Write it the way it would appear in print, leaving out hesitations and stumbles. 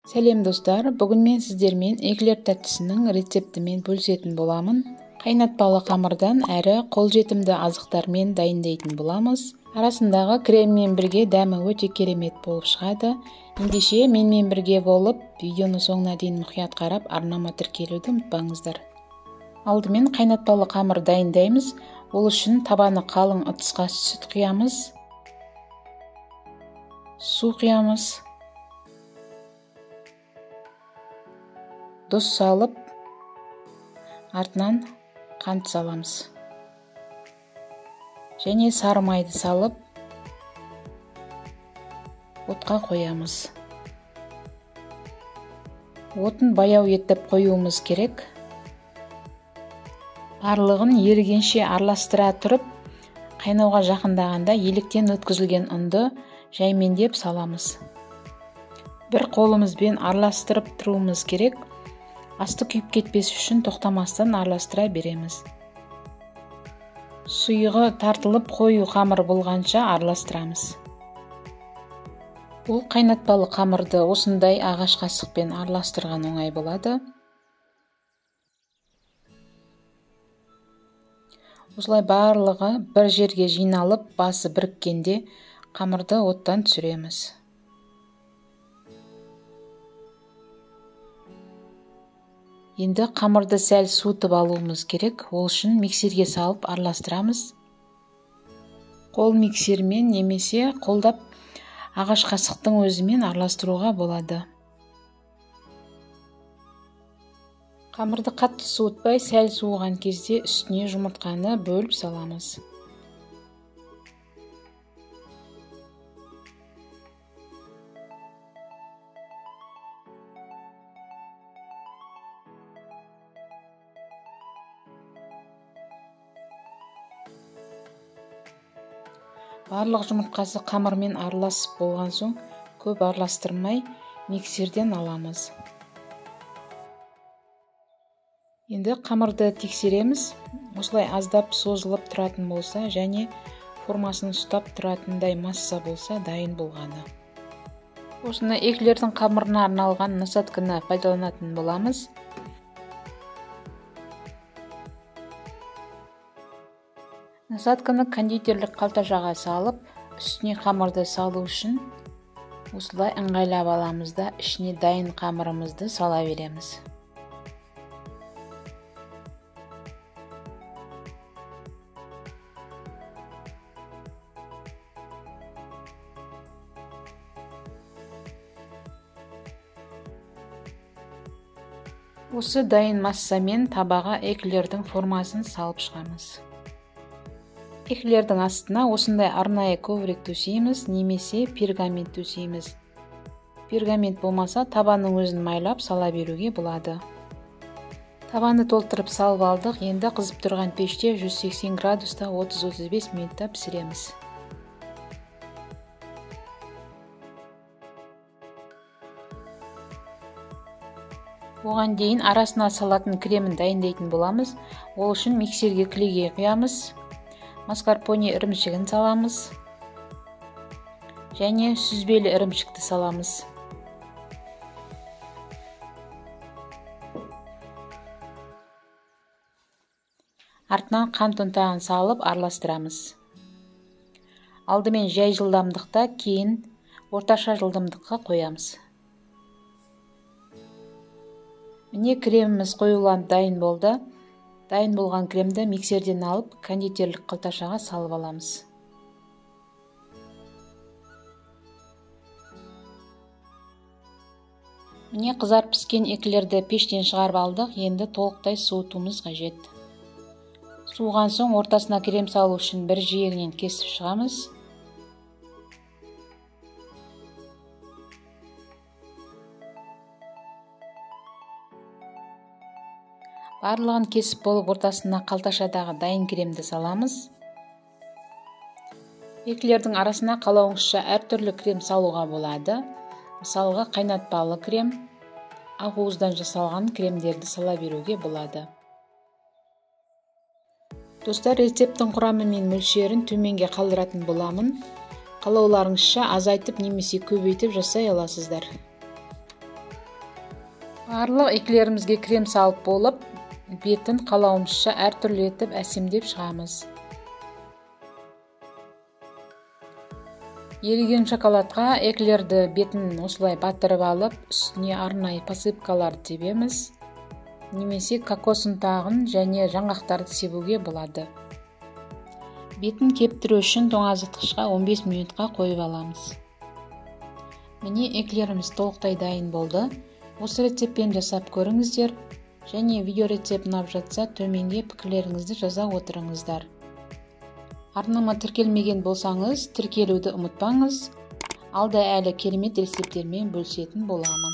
Сәлем достар, бүгін мен сіздермен эклер тәттісінің рецептімен бөлісетін боламын. Қайнатпалы қамырдан әрі қолжетімді азықтармен дайындайтын боламыз. Арасындағы креммен бірге дәмі өте керемет болып шығады. Ендеше менімен бірге болып, видеоны соңына дейін мұқият қарап, арнама тіркелуді ұмытпаңыздар. Алдымен қайнатпалы қамыр дайындаймыз. Ол үшін табаны қалың ыдысқа сүт құямыз, су құямыз, тұз салып, артынан қант саламыз. Және сары майды салып, отқа қоямыз. Отын баяу етіп қоюымыз керек. Барлығын ерігенше араластыра тұрып, қайнауға жақындағанда електен өткізілген ұнды жаймендеп саламыз. Бір қолымызбен араластырып тұруымыз керек. Асты күйіп кетпес үшін тоқтамастан араластыра береміз. Сұйығы тартылып қою қамыр болғанша араластырамыз. Бұл қайнатпалы қамырды осындай ағаш қасықпен араластырған оңай болады. Осылай барлығы бір жерге жиналып, басы біріккенде қамырды оттан түсіреміз. Енді қамырды сәл суытып алуымыз керек. Ол үшін миксерге салып араластырамыз. Қол миксермен немесе қолдап ағаш қасықтың өзімен араластыруға болады. Қамырды қатты суытпай, сәл суыған кезде үстіне жұмыртқаны бөліп саламыз. Барлық жұмыртқасы қамырмен араласып болған соң, көп араластырмай миксерден аламыз. Енді қамырды тексереміз. Осылай аздап созылып тұратын болса және формасын ұстап тұратындай масса болса дайын болғаны. Осыны эклердің қамырына арналған насадканы пайдаланатын боламыз. Насадканы кондитерлік қалташаға салып, үстіне қамырды салу үшін осылай ыңғайлап аламыз да, ішіне дайын қамырымызды сала береміз. Осы дайын массамен табаға эклердің формасын салып шығамыз. Эклердің астына осындай арнайы коврик төсейміз немесе пергамент төсейміз. Пергамент болмаса табаның өзін майлап сала беруге болады. Табаны толтырып салып алдық. Енді қызып тұрған пеште 180 градуста 30-35 минутта пісіреміз. Оған дейін арасына салатын кремін дайындайтын боламыз. Ол үшін миксерге кілегей құямыз. Маскарпоне ірімшігін саламыз және сүзбелі ірімшікті саламыз. Артынан қант ұнтағын салып араластырамыз. Алдымен жай жылдамдықта, кейін орташа жылдамдыққа қоямыз. Міне креміміз қоюланып дайын болды. Дайын болған кремді миксерден алып, кондитерлік қалташаға салып аламыз. Міне қызарып піскен эклерді пештен шығарып алдық. Енді толықтай суытуымыз қажет. Суыған соң ортасына крем салу үшін бір жиегінен кесіп шығамыз. Барлығын кесіп болып ортасына қалташадағы дайын кремді саламыз. Эклердің арасына қалауыңызша әртүрлі крем салуға болады. Мысалға қайнатпалы крем, ақуыздан жасалған кремдерді сала беруге болады. Достар, рецепттің құрамы мен мөлшерін төменге қалдыратын боламын. Қалауларыңызша азайтып немесе көбейтіп жасай аласыздар. Барлық эклерімізге крем салып болып, бетін қалауымызша әртүрлі етіп әсемдеп шығамыз. Еріген шоколадқа эклерді бетін осылай батырып алып, үстіне арнайы посыпкаларды себеміз. Немесе кокос ұнтағын және жаңғақтарды себуге болады. Бетін кептіру үшін тоңазытқышқа 15 минутқа қойып аламыз. Міне, эклеріміз толықтай дайын болды. Осы рецептпен жасап көріңіздер. Және видео рецепт ұнап жатса, төменге пікірлеріңізді жаза отырыңыздар. Арнама тіркелмеген болсаңыз, тіркелуді ұмытпаңыз. Алда әлі керемет рецепттермен бөлісетін боламын.